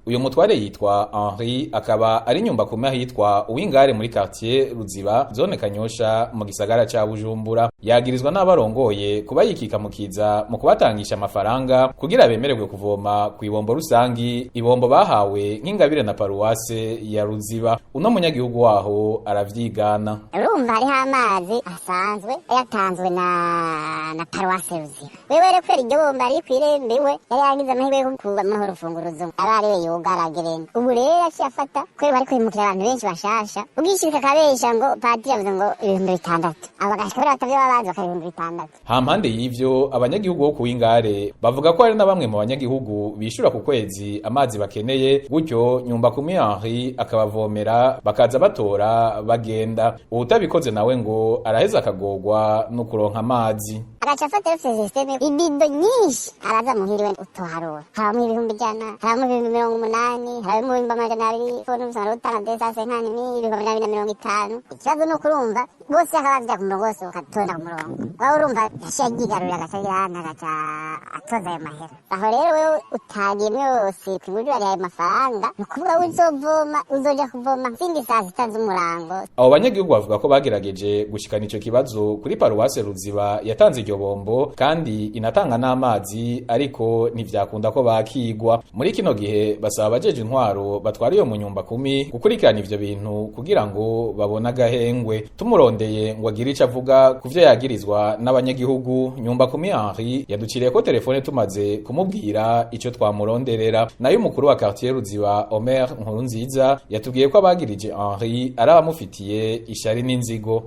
Uyu mutware yitwa Henri, akaba ari nyumba kumwe ahitwa Uwingare muri quartier Ruziba, zone Kanyosha, mu gisagara ca Bujumbura. Yagirizwa n'abarongoye kuba yikika mukiza mu kubatangisha amafaranga kugira bemererwe kuvoma ku ibombo rusangi, ibombo bahawe nk'ingabire na paruwase ya Ruziba. Uno munyagihugu waho aravyigana. Urumva hariho amazi asanzwe yatanzwe na paruwase Ruziba. Wewe rero kubera iryo bomba riri kw'irembo iwe, yari yagize amahirwe yo kubamuha urufunguruzo, aba ariwe yugaragerena. Ubu rero aciye afata, kubera bari kwimukira abantu benshi bashasha, ubwishirika akabesha ngo padiri yavuze ngo 6000, abo bagashika kubera batavyo baba bazi bakaba 6000. Hampande y'ivyo, abanyagihugu bo kuwingare bavuga ko hari na bamwe mu banyagihugu bishura ku kwezi amazi bakeneye, gutyo nyumba kumi Henri akabavomera, bakaza batora bagenda. Uwutabikoze nawe ngo araheza akagorwa no kuronka amazi. Agaca afata yose système, ibido nyinshi araza muhiriwe utoharura, habamwo 100,000, habamwo 80,000, habamwo 200,000, fone usanga utanga desase nkani ni 250,000. Ikibazo ni uko urumva bose akabavya ku murongo, bose ukatonda ku murongo wawe. Urumva yaciye agigarurira, agaca agira agaca atoza ayo mahera. Aho rero wewe utagiyemwe yose kwingurira ayo mafaranga, ni ukuvuga uzovoma, uzoja kuvoma zindi saa 6 z'umurango. Abo banyagihugu bavuga ko bagerageje gushikana ico kibazo kuri paruwase Ruziba yatanze iryo bombo kandi inatanga n'amazi, ariko ntivyakunda ko bakigwa. Muri kino gihe basaba abajeje intwaro batwara iyo mu nyumba kumi gukurikirana ivyo bintu kugira ngo babone agahengwe. Tumurondeye ngo agire ico avuga ku vyo yagirizwa n'abanyagihugu, nyumba kumi Henri yaduciriye ko telefone tumaze kumubwira ico twamuronderera. Nayo umukuru wa quartier Ruziba, Omer Nkurunziza, yatubwiye ko abagirije Henri ari abamufitiye ishari n'inzigo.